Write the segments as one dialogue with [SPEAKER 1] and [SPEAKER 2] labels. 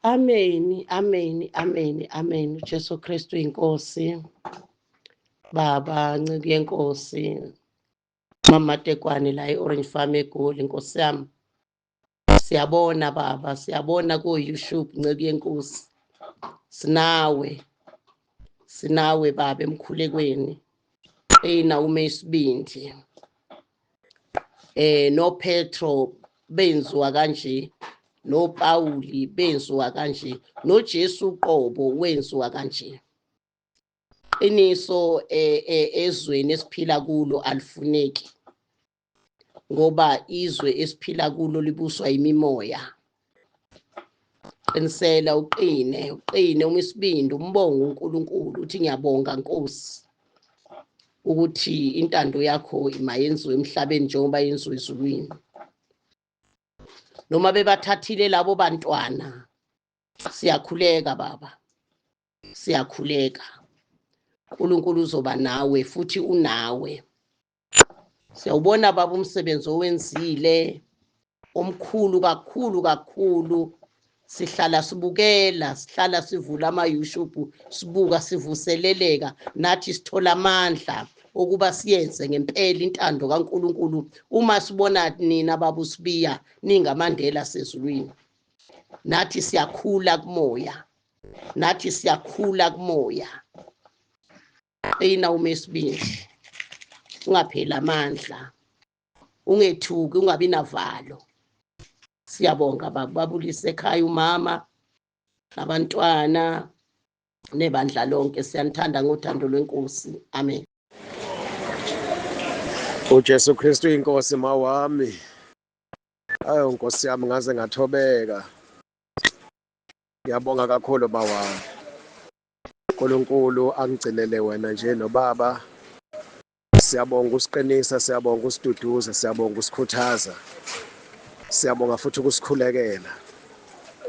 [SPEAKER 1] Ameni, ameni, ameni, ameni. UJesu Kristu inkosi. Baba, nceku yenkosi. Mama Tekwane la e-Orange Farm eGoli, Nkosi yami. Siyabona baba, siyabona ku YouTube nceku yenkosi. Sinawe. Sinawe baba emkhulekweni. Qina ume isibindi. No Petro benziwa kanje, noPauli benziwa kanje, noJesu uqobo wenziwa kanje. Qiniso ezweni esiphila kulo alifuneki, ngoba izwe esiphila kulo libuswa imimoya. Qinisela, uqine, uqine uma isibindi, umbonge uNkulunkulu, uthi ngiyabonga Nkosi ukuthi intando yakho mayenziwe emhlabeni njengoba yenziwe ezulwini. Noma bebathathile labo bantwana, siyakhuleka baba, siyakhuleka. uNkulunkulu uzoba nawe futhi unawe. Siyawubona baba umsebenzi owenzile omkhulu kakhulu kakhulu. Sihlala sibukela, sihlala sivula ama-YouTube, sibuka, sivuseleleka, nathi sithola amandla okuba siyenze ngempela intando kaNkulunkulu uma sibona nina baba uSibiya ningaMandela sezulwini. Nathi siyakhula kumoya, nathi siyakhula kumoya. Qina ume isibindi, ungapheli amandla, ungethuki, ungabi navalo. Siyabonga baba, babulise ekhaya umama nabantwana nebandla lonke. Siyanithanda ngothando lwenkosi. Amen.
[SPEAKER 2] UJesu Kristu inkosi mawami. Ayo Nkosi yami, ngaze ngathobeka. Ngiyabonga kakhulu mawami. uNkulunkulu angigcinele wena nje nobaba. Siyabonga ukusiqinisa, siyabonga ukusiduduza, siyabonga ukusikhuthaza. Siyabonga futhi ukusikhulekela.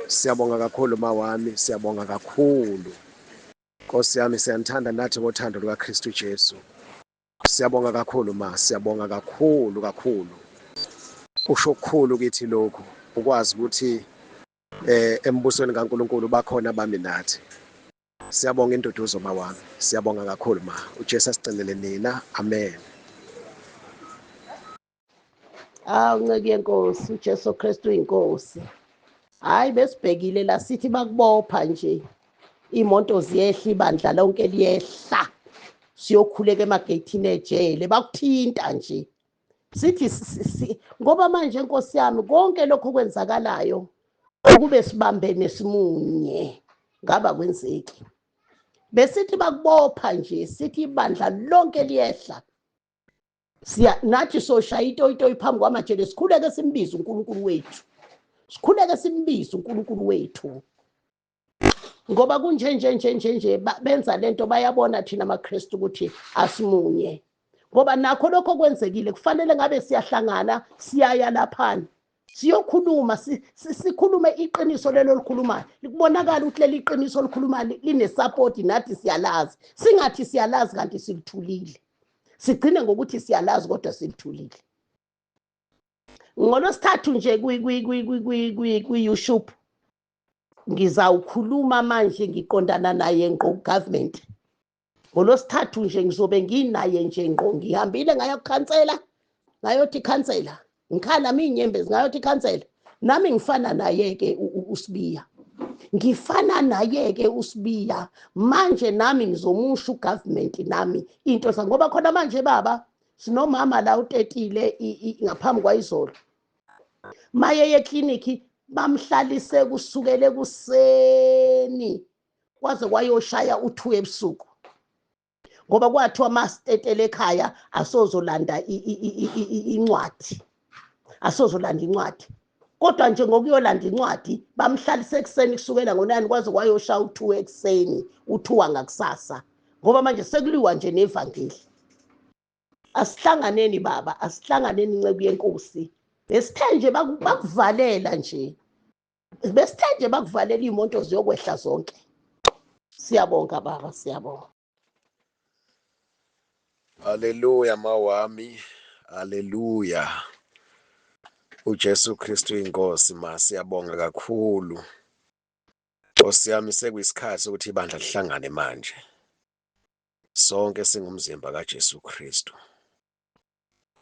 [SPEAKER 2] Siyabonga kakhulu mawami, siyabonga kakhulu. Nkosi yami, siyanithanda nathi ngothando lukaKristu Jesu. Siyabonga kakhulu ma, siyabonga kakhulu kakhulu. Kusho okukhulu kithi lokhu, ukwazi ukuthi embusweni kaNkulunkulu bakhona bami nathi. Siyabonga induduzo mawami, siyabonga kakhulu ma. uJesu asigcinele nina. Amen.
[SPEAKER 1] Awu nceku yenkosi, uJesu Kristu inkosi. Hayi, besibhekile la sithi bakubopha nje, imoto ziyehla, ibandla lonke liyehla, siyokhuleka emageyithini ejele, bakuthinta nje. Sithi ngoba manje Nkosi yami konke lokho okwenzakalayo ukube sibambene simunye ngaba kwenzeki. Besithi bakubopha nje, sithi ibandla lonke liyehla, siya nathi soshaya itoyitoyi phambi kwamajele, sikhuleke simbize uNkulunkulu wethu, sikhuleke simbize uNkulunkulu wethu. Ngoba kunje nje nje nje nje benza lento, bayabona thina amaKristu ukuthi asimunye. Ngoba nakho lokho kwenzekile, kufanele ngabe siyahlangana, siyaya laphana siyokhuluma, sikhulume iqiniso lelo likhulumayo, likubonakala ukuthi leli qiniso likhulumayo line-support, nathi siyalazi. Singathi siyalazi kanti silithulile, sigcine ngokuthi siyalazi kodwa silithulile. Ngolwesithathu nje kwi-YouTube ngizawukhuluma manje, ngiqondana naye ngqo government. Ngolwesithathu nje ngizobe nginaye nje ngqo, ngihambile ngaya kukhansela, ngayothi khansela, ngikhala nami inyembezi, ngayothi khansela, nami ngifana naye-ke uSibiya, ngifana naye-ke uSibiya. Manje nami ngizomusha ugovernment nami into sa, ngoba khona manje baba sinomama la utetile ngaphambi kwayizolo, maye ekliniki bamhlalise kusukela ekuseni kwaze kwayoshaya u2 ebusuku, ngoba kwathiwa masitetele ekhaya asozolanda incwadi, asozolanda incwadi. Kodwa nje ngokuyolanda incwadi bamhlalise ekuseni kusukela ngo9 kwaze kwayoshaya u2 ekuseni, u2 ngakusasa, ngoba manje sekuliwa nje nevangeli. Asihlanganeni baba, asihlanganeni inceku yenkosi. Besithe nje bakuvalela nje, besithe nje bakuvalela iy'moto ziyokwehla zonke. Siyabonga baba, siyabonga.
[SPEAKER 2] Haleluya mawami, haleluya. uJesu Kristu inkosi ma, siyabonga kakhulu. Nkosi yami, sekuyisikhathi sokuthi ibandla lihlangane manje. Sonke singumzimba kaJesu Kristu.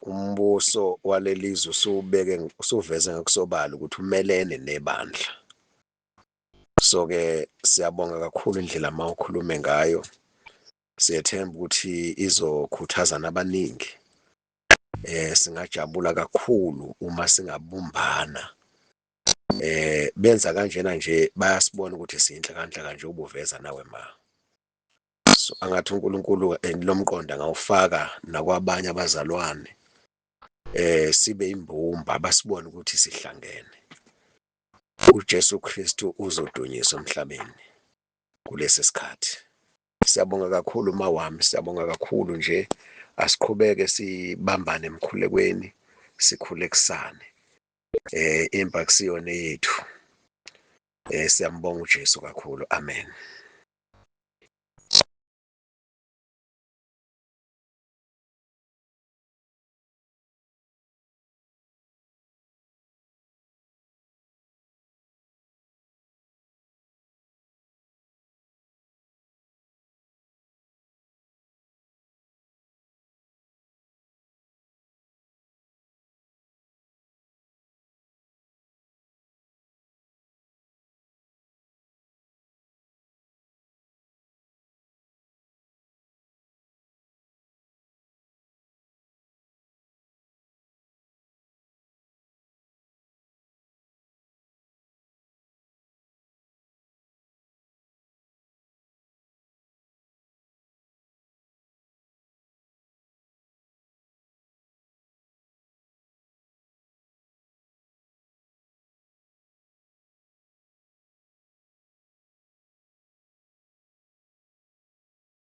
[SPEAKER 2] Umbuso walelizwe usubeke usuveze ngokusobala ukuthi umelene nebandla. So ke siyabonga kakhulu indlela mawukhulume ngayo. Siyethemba ukuthi izokhuthaza nabaningi. Singajabula kakhulu uma singabumbana. Benza kanjena nje bayasibona ukuthi siyinhlakanhlaka nje ubuveza nawe ma. So angathi uNkulunkulu lomqondo angawufaka nakwabanye abazalwane, sibe imbumba, basibone ukuthi sihlangene. UJesu Kristu uzodunyiswa emhlabeni kulesi sikhathi. Siyabonga kakhulu mawami, siyabonga kakhulu nje. Asiqhubeke sibambane emkhulekweni, sikhulekisane. Impa kusiyona yethu. Siyambonga uJesu kakhulu. Amen.